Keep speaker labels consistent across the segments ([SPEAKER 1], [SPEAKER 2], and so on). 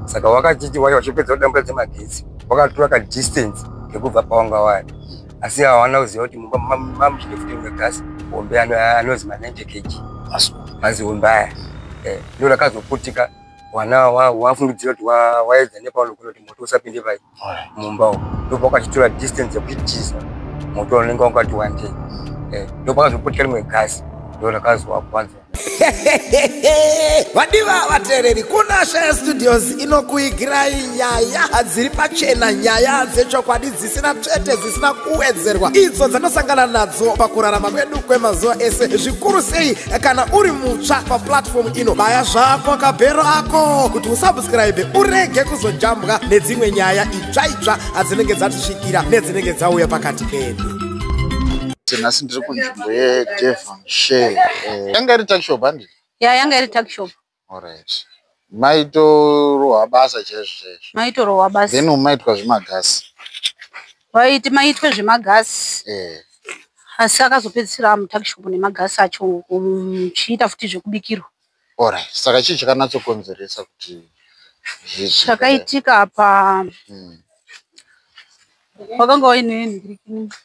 [SPEAKER 1] Saka wakachiti wacho wachipedza kudambura dzemagetsi, wakatora kadistance kekubva pawanga wari, asi hawana kuziva kuti mumba mamuchine futi rimwe gasi hombe anozi ma90 kg, mazihombe aya. Ndo rakazoputika. Wana wafungidzira kuti waedza nepaunogona kuti moto usapinde pai mumba umu, ndopakachitora distance yekuchitiza moto unenge wakati wandei. Ndopakazoputika rimwe gasi, ndo rakazowakwanza.
[SPEAKER 2] Vadiwa vateereri, kuna Shaya Studios inokuigirai nyaya dziri pachena, nyaya dzechokwadi dzisina tsvete, dzisina kuwedzerwa, idzo dzanosangana nadzo pakurarama kwedu kwemazuva ese. Zvikuru sei kana uri mutsva paplatform ino, baya zvako kabhero ako kuti usubscribe, urege kuzojambwa nedzimwe nyaya itsva itsva dzinenge dzatisvikira nedzinenge dzauya pakati pedu.
[SPEAKER 3] Nhasi ndiri kunzvimbo yeDevonshire. Yanga iri tuckshop, handi?
[SPEAKER 4] Ya, yanga iri tuckshop.
[SPEAKER 3] Alright, maitorohwa basa chaizvo chaizvo?
[SPEAKER 4] Maitorohwa basa.
[SPEAKER 3] Then maitwa zvemagasi?
[SPEAKER 4] Vaiti maitwe zvemagasi, asi akazopedzisira mutuckshop nemagasi acho, chiita futi zvekubikirwa.
[SPEAKER 3] Alright, saka chii chakanatsokonzeresa kuti
[SPEAKER 4] Chakaitika apa, wakanga waine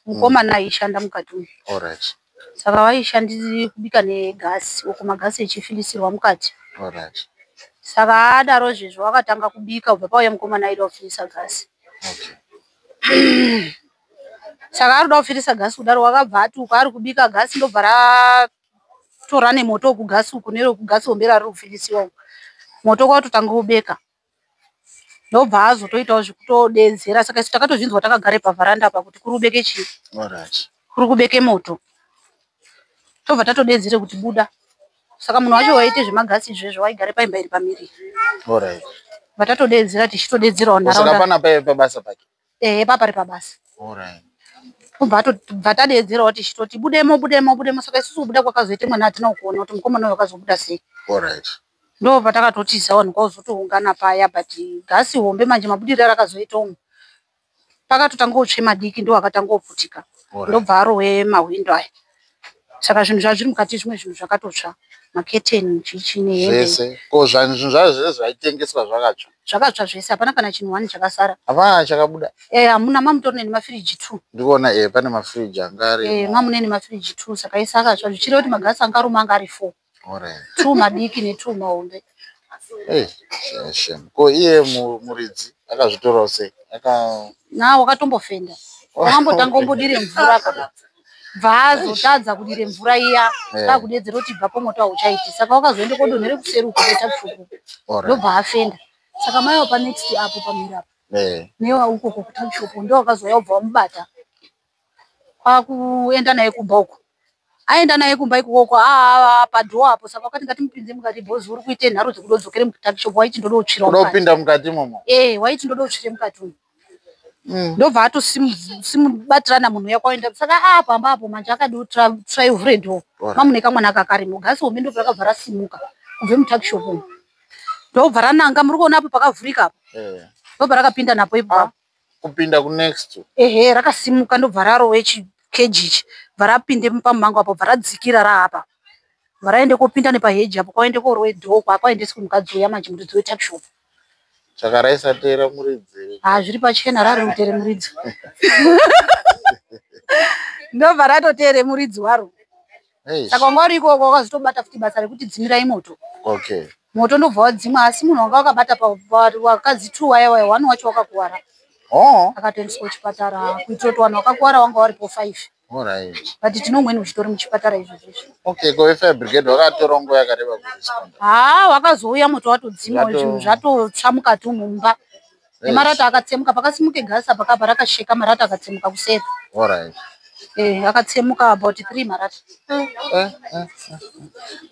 [SPEAKER 4] mukomana aishanda mukati umu. Saka vaishandi kubika negasi uku, magasi echifilisirwa mukati. Saka adaro zvezvo, wakatanga kubika, ubva pauya mukomana aida kufilisa gasi. Saka ari kuda kufilisa gasi kudaro, wakabva ati uku ari kubika gasi, ndobva ratora nemoto wekugasi uku nerekugasi hombe rari kufilisiwa uku, moto kwakutotanga kubeka, ndobva azotoitawo zvekutodedzera. Saka isu takatozvinzwa takagare pavharanda apa kuti kuri kubeke chii, kuri kubeke moto. Tobva tatodedzere kuti buda. Saka munhu wacho waiite zvemagasi izvezvo waigare paimba iri pamiri. Bva tatodedzera, tichitodedzerawo
[SPEAKER 3] Saka
[SPEAKER 4] nharaunda.
[SPEAKER 3] Pana paive pabasa pake?
[SPEAKER 4] Ehe, papari pabasa. Kubva tadedzerawo tichitoti budemo, budemo, budemo. Saka isusu kubuda kwakazoite mwana hatina kuona kuti mukomana uyu wakazobuda sei. Ndo patakatotiza, vanhu kwakuzotoungana paya. But gasi hombe manje, mabudiro arakazoita umu, pakatotanga kutsve madiki, ndo akatanga kuputika, ndobva arowe mahwindo aya. Saka zvinhu zvazviri mukati, zvimwe zvinhu zvakatotsva, maketeni, chichi nehembe.
[SPEAKER 3] Zvese ko zvinhu zvazvo zvese zvaitengeswa zvakatsva?
[SPEAKER 4] Zvakatsva zvese, hapana kana chinhu wani chakasara.
[SPEAKER 3] Hapana chakabuda?
[SPEAKER 4] E, hamuna. Mamutori nemafiriji two.
[SPEAKER 3] Ndikuona pane mafiriji anga ari.
[SPEAKER 4] E, mamune nemafiriji two. Saka ese akatsva, zvichireva kuti magasi anga aruma anga ari four, two madiki netwo mahombe.
[SPEAKER 3] Hey, shame. Ko iye muridzi akazvitorawo sei?
[SPEAKER 4] Na wakatombofenda, wakambotanga ombodire mvura ka, bva azotadza kudire mvura iya. Takudedzera kuti bvapo, moto hauchaiti. Saka wakazoende kodonhere kuseri uko kutuckshop, ndobva afenda. Saka mai wa panext apo pamhiri apo newa ukoko kutuckshop ndo wakazouya, ubva wamubata, kwakuenda naye kumba uko. Aenda naye kumba ikokoko, padoor apo. Saka wakati ngatimupinze mukati, bhozi uri kuite nharo dzekudodzokere mutuckshop, waiti ndoda kutsvira
[SPEAKER 3] Kuda
[SPEAKER 4] mukati.
[SPEAKER 3] Kupinda mukati imomo?
[SPEAKER 4] Eh, waiti ndoda kutsvire mukati umu. Ndobva atosimubatirana munhu uya kwaenda. Saka pamba apo manje akadi try vhure door, mamune kamwana kakarimo. Gasi hombe ndobva rakabva rasimuka kubve mutuckshop umu, ndobva rananga, muri kuona apo pakavhurika apo, ndobva rakapinda napo ipapo.
[SPEAKER 3] Kupinda kunext?
[SPEAKER 4] Ehe, rakasimuka, ndobva rarove chikeji ichi, bva rapinde pamumango apo, bva radzikira raapa, bva raende kopinda nepaheji apo, kwaende korove door, kwakwaendeswe mukadzi uya manje, muridzi wetuckshop.
[SPEAKER 3] Saka raisateera muridzi?
[SPEAKER 4] Ha, zviri pachena rari kuteere muridzi, ndobva ratoteere muridzi waro. Saka wanga uri ikoko wakazotobata futi basa rekuti dzimirai moto. Moto ndobva wadzimwa, asi munhu wanga wakabata vakadzi two waya waya, one wacho wakakuwara, akatoendeswa kuchipatara, kuitira kuti vanhu vakakuwara vanga varipo five. But tino umweni uchitori muchipatara izvozvo izvi.
[SPEAKER 3] Okay, ko vefire brigade vakatora nguva yakareba kuresponda?
[SPEAKER 4] Haa, wakazouya moto watodzima, zvinhu zvatotsva mukati umu mumba, nemarata akatsemuka. Pakasimuke gasi apa kapa rakasheka, marata akatsemuka kuseri. Eh, akatsemuka about three marata.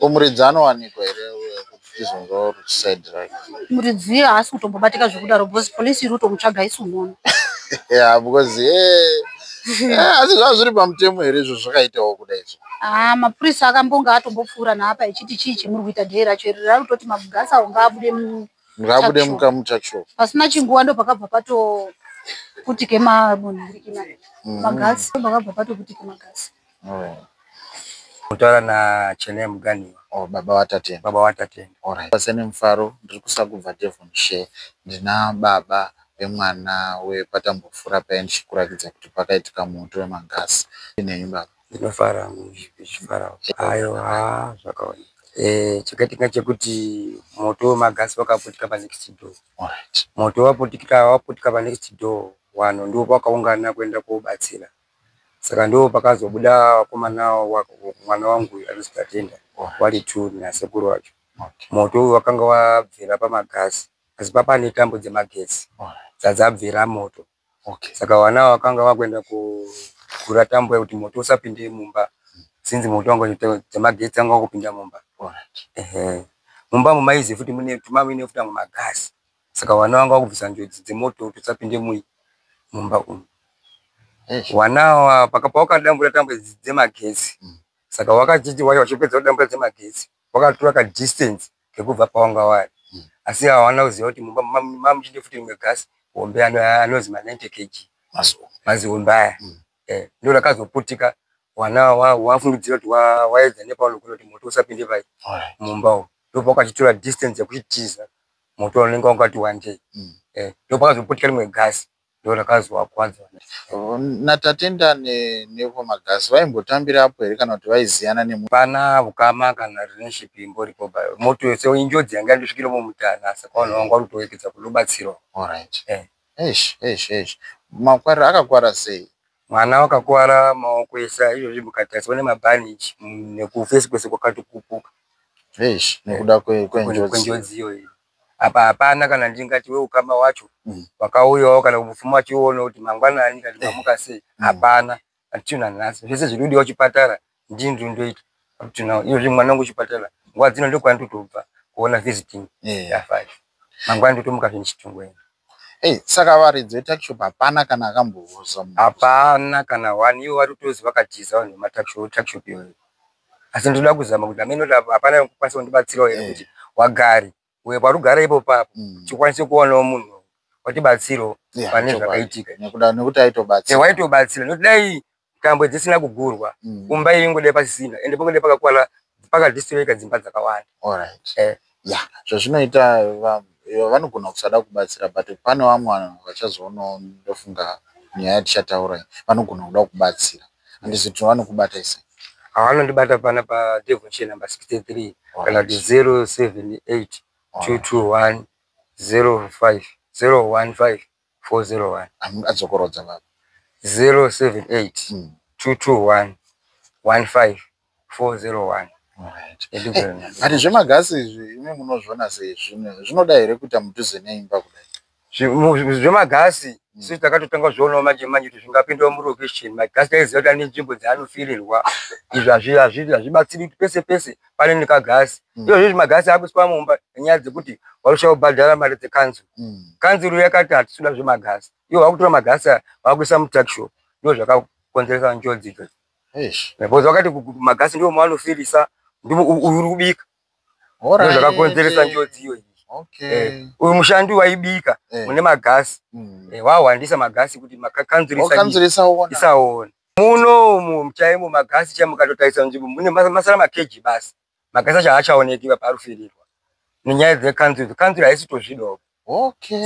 [SPEAKER 3] Ko muridzi anowanikwa here kuti tizonzwa side rake?
[SPEAKER 4] Muridzi haasi kutombobatika zvekudaro, because polisi iri kutomutsvaga isi unoona.
[SPEAKER 3] Yeah, because asi zvava zviri pamutemo here izvo zvakaitawo kudai izvo?
[SPEAKER 4] Haa, mapurisa akambonga atombopfuura naapa echiti chii chemuri kuita, dhei racho iri rari kutoti magasi awo ngaabude mu
[SPEAKER 3] Ngaabude
[SPEAKER 4] tuckshop.
[SPEAKER 3] Mutuckshop.
[SPEAKER 4] Pasina chinguva ndo pakabva patoputike magasi, ndo pakabva patoputike magasi.
[SPEAKER 1] Kutaura naChenai Muganiwa.
[SPEAKER 3] Oh, baba vaTatenda.
[SPEAKER 1] Baba vaTatenda.
[SPEAKER 3] Alright. Basa nemufaro, ndiri kusakubva Devonshire. Ndina baba vemwana wepatambofura paya ndichikurakidza kuti pakaitika moto wemagasi. Nenyu baba?
[SPEAKER 1] Ndinofara, ndichifarawo. Aiwa, zvakaoneka. Chakaitika chekuti moto wemagasi wakaputika panext door.
[SPEAKER 3] Alright.
[SPEAKER 1] Moto waputika panext door, vanhu ndipo vakaungana kuenda kobatsira. Saka ndo pakazobuda vakomana, mwana wangu anonzi Tatenda, vari two nasekuru vacho. Moto uyu wakanga wabvira pamagasi, asi papane tambo dzemagetsi dzadzabvira moto. Saka vana vakanga vakuenda kugura tambo yekuti moto usapinde mumba, sinzi moto wanga dzemagetsi anga wakupinda mumba. Ehe, mumba umu maizi futi mune muine futi amwe magasi, saka vana vanga vakubvisa njodzi dzemoto kuti usapinde mumba umu. Vana ava pavakadambura tambo idzi dzemagetsi, saka vakachiti vachipedza kudambura dzemagetsi, vakatora kadistance kekubva pavanga vari, asi havana kuziva kuti mumba mamuchine futi rimwe gasi hombe anonzi ma90 kg, mazihombe aya. Ndo rakazoputika. Vana vafungidzira kuti waedza nepaunogona kuti moto usapinde pai mumba umu, ndopavakachitora distance yekuchitiza moto unenge wangati wandei. Ndopakazoputika rimwe gasi, ndo rakazovakuvadza.
[SPEAKER 3] NaTatenda nevemagasi vaimbotambirapo here kana kuti vaiziyana nemu?
[SPEAKER 1] Pana ukama kana relationship imboripo. Moto injodzi yanga yandosvikira mumutana, saka vanhu vanga vari kutoekedza kunobatsirwa.
[SPEAKER 3] Alright. Eish, eish, eish. Makwara akakwara sei?
[SPEAKER 1] Mwana wakakuvara maoko ese, izvozvi mukatarisa pane mabhaniji, nekuface kwese kwakatokupuka.
[SPEAKER 3] Eish, nekuda kwenjodzi.
[SPEAKER 1] Kwenjodzi iyoyo. Apa hapana kana ndingati weukama wacho wakauyawo kana mupfumi wachiona kuti mangwanani kana mamuka sei, hapana atina nhasi. Zvese zviri kudiwa kuchipatara ndini ndinondoita up to now. Izvozvi mwana wangu kuchipatara, nguva dzino ndokwandotobva kuona visiting ya5, mangwana ndotomuka zvendichitongoenda.
[SPEAKER 3] Hey, saka varidzi vetuckshop hapana kana akamboza?
[SPEAKER 1] Hapana kana one. Ivo vari kutozi vakatiza vanhu vematuckshop iyoyo, asi ndoda kuzama kuti hameno kuti hapana kukwanisa kundibatsirawo here kuti wagari uye parugare ipo papo tikwanise kuwanawo munhu watibatsirawo pane zvakaitika.
[SPEAKER 3] Nekuti aitobatsira.
[SPEAKER 1] Waitobatsira, nekuti dai tambo dzisina kugurwa, umba iyi ingodai pasisina, ende pangodai pakakwara pakadhistroyeka dzimba dzakawanda.
[SPEAKER 3] Alright. Ya, zvazvinoita, vanogona kusada kubatsira, but pane vamwe vanhu vachazoonawo, ndofunga nyaya yatichataura iyi, vanogona kuda kubatsira. Handisi kuti vanokubata sei?
[SPEAKER 1] Havanondibata pana paDevonshire number 63 kana kuti 078 221 05 015 401.
[SPEAKER 3] Adzokorodza baba.
[SPEAKER 1] 078 221 15 401.
[SPEAKER 3] Alright. But zvemagasi izvi, imi munozviona sei? Zvinoda here kuita mudhuze neimba kudai?
[SPEAKER 1] Zvemagasi isu takatotanga zvionawo manje manje kuti zvingapindawo mulocation. Magasi taiziva kuti ane nzvimbo dzaanofirirwa. Izvi hazvibatsiri kuti pese pese pane nekagasi. Izvozvi magasi akuiswa mumba nenyaya dzekuti varikushaya kubhadhara mari dzekanzuru. Kanzuru yakati hatisi kuda zvemagasi, ivo vakutora magasi aya vakuisa mutuckshop. Ndo zvakakonzeresa njodzi idzodzo, because vakati magasi ndiwo mavanofirisa, ndimo uyu uri kubika, ndo zvakakonzeresa njodzi iyoyi. Uyu mushandi waibika mune magasi, wawandisa magasi kuti kanzuru
[SPEAKER 3] Kanzuru isaona.
[SPEAKER 1] Isaona. Muno umu chaimo magasi chaimo, mukatotarisa nzvimbo mune masara makeji basi, magasi acho haachaoneki parufirirwa nenyaya dzekanzuru. Kanzuru haisi kutozvidawo.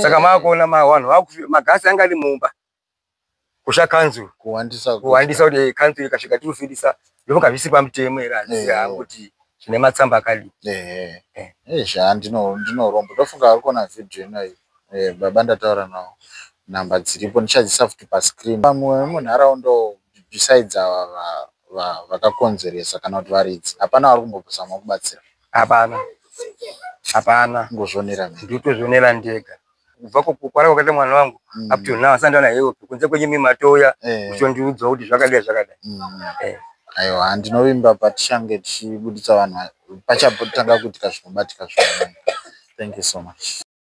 [SPEAKER 1] Saka maakuona vanhu magasi anga ari mumba kusha kanzuru.
[SPEAKER 3] Kuwandisa.
[SPEAKER 1] Kuwandisa kuti kanzuru ikasvika tirufirisa. Ndofunga zvisi pamutemo here, handisi hangu kuti zvine matsamba akadii.
[SPEAKER 3] Eish, ndinorombo. Ndofunga vari kuona vhidhiyo inoyi. Baba ndataura navo, nhamba dziripo ndichadzisa futi pascreen. Vamwe vemunharaunda besides ava vakakonzeresa kana kuti varidzi, hapana vari kumbozama kubatsira?
[SPEAKER 1] Hapana, hapana.
[SPEAKER 3] Kungozvionera.
[SPEAKER 1] Ndikutozvionera ndega kubva kukwara kwakaita mwana wangu up to now, asati ndaona help kunze kwenyu matoya kuchondiudzawo kuti zvakadai zvakadai.
[SPEAKER 3] Aiwa, ndinovimba patichange tichibuditsa vanhu pachatanga kuitika zvinobatika zvakanaka. Thank you so much.